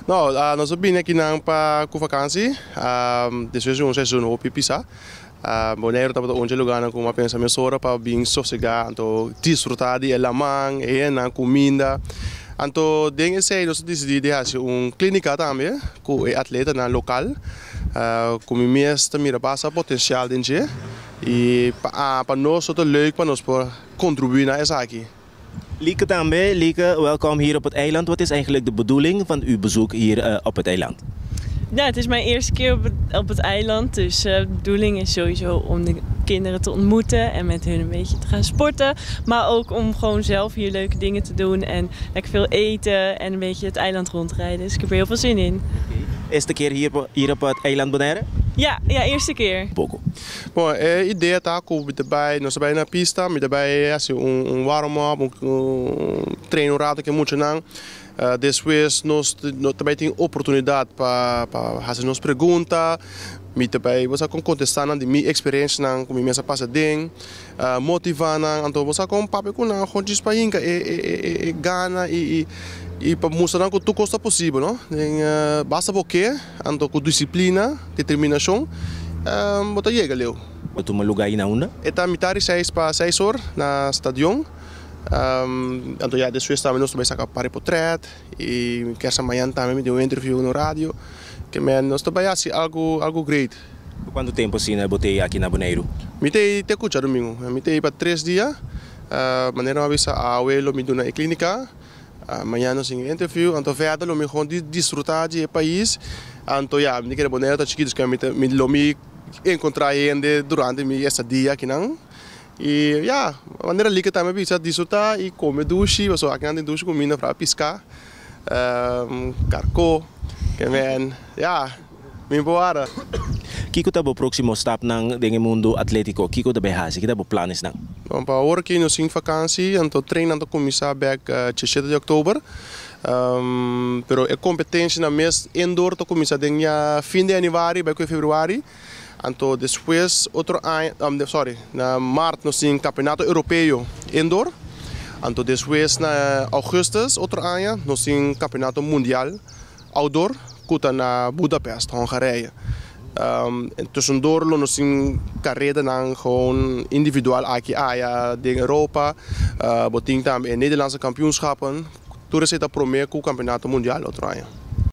No, nos a bini akinan pa ku vakansi, despues di un seizoen hopi pisa. Boneiru tabata un dje lugarnan ku mi a pensa mesora pa bin sosegá anto disfrutá di e laman, e hendenan, kuminda. Anto den esei nos a disidí di hasi un klínika tambe ku e atletanan lokal ku mi mes ta mira basta potensial den dje i pa nos lo ta leuk pa nos por kontribuí na esaki. Lieke tambe. Lieke, welkom hier op het eiland. Wat is eigenlijk de bedoeling van uw bezoek hier op het eiland? Nou, het is mijn eerste keer op het eiland. Dus de bedoeling is sowieso om de kinderen te ontmoeten en met hun een beetje te gaan sporten. Maar ook om gewoon zelf hier leuke dingen te doen en lekker veel eten en een beetje het eiland rondrijden. Dus ik heb er heel veel zin in. Eerste keer hier op het eiland Bonaire? Ja, eerste keer. Poko. Bon, e idea ta ku bai, nos bai na pista, mi bai hasi un warm-up, un treino un ratu ku muchanan. Despues nos tambe tin oportunidat pa hasi nos pregunta, mi tambe bo kon kontestá di mi eksperensianan ku mi mes a pasa den, motivá nan, anto bo kon papia ku nan gewoon djis pa hinka e gana i pa mustra nan ku tur kos ta posibel, no? Den, basta bo ke, anto ku disiplina, determinashon, bo ta yega leu. Tuma lugá na unda? E ta mitar di 6 pa 6 or na stadion. Anto ja, despues tambe nos tambe saka par portret i kisas mañan tambe mi tin un interview na radio. Ke men nos tambe hasi algu great. Kuantu tempu asina bo t'ei aki na Boneiru? Mi t'ei te ku djadumingu. Mi t'ei pa 3 dia. Manera mi a bisa, awe lo mi duna e klínika. Mañan nos tin interview. Anto verder lo mi gewoon disfrutá di e pais. Anto ja, mi kere Boneiru ta chikitu, dus mi lo mi enkontrá hende durante mi estadia akinan. I ja, manera Lieke tambe a bisa, disfrutá i kome dushi, pasobra akinan tin dushi kuminda, vooral piská, karkó, ke men, ja, mi por warda. Kiko ta bo próksimo stapnan den e mundu atlétiko? Kiko ta bai hasi? Kiko ta bo plannan? Bon, pa awor aki nos tin vakansi, anto treino ta kuminsá bèk 17 di òktober. Pero e kompetensianan mes indoor ta kuminsá den ya fin di yanüari, bai ku febrüari. Anto despues otro aña, sorry, na mart nos tin kampeonato europeo indoor. Anto despues na ougùstùs otro aña nos tin kampeonato mundial outdoor ku ta na Budapest, Hongarije. Tussendoor lo nos tin karedanan gewoon individual aki aya den Europa. Bo tin tambe Nederlandse kampioenschappen. Tur esei ta promé ku kampeonato mundial otro aña.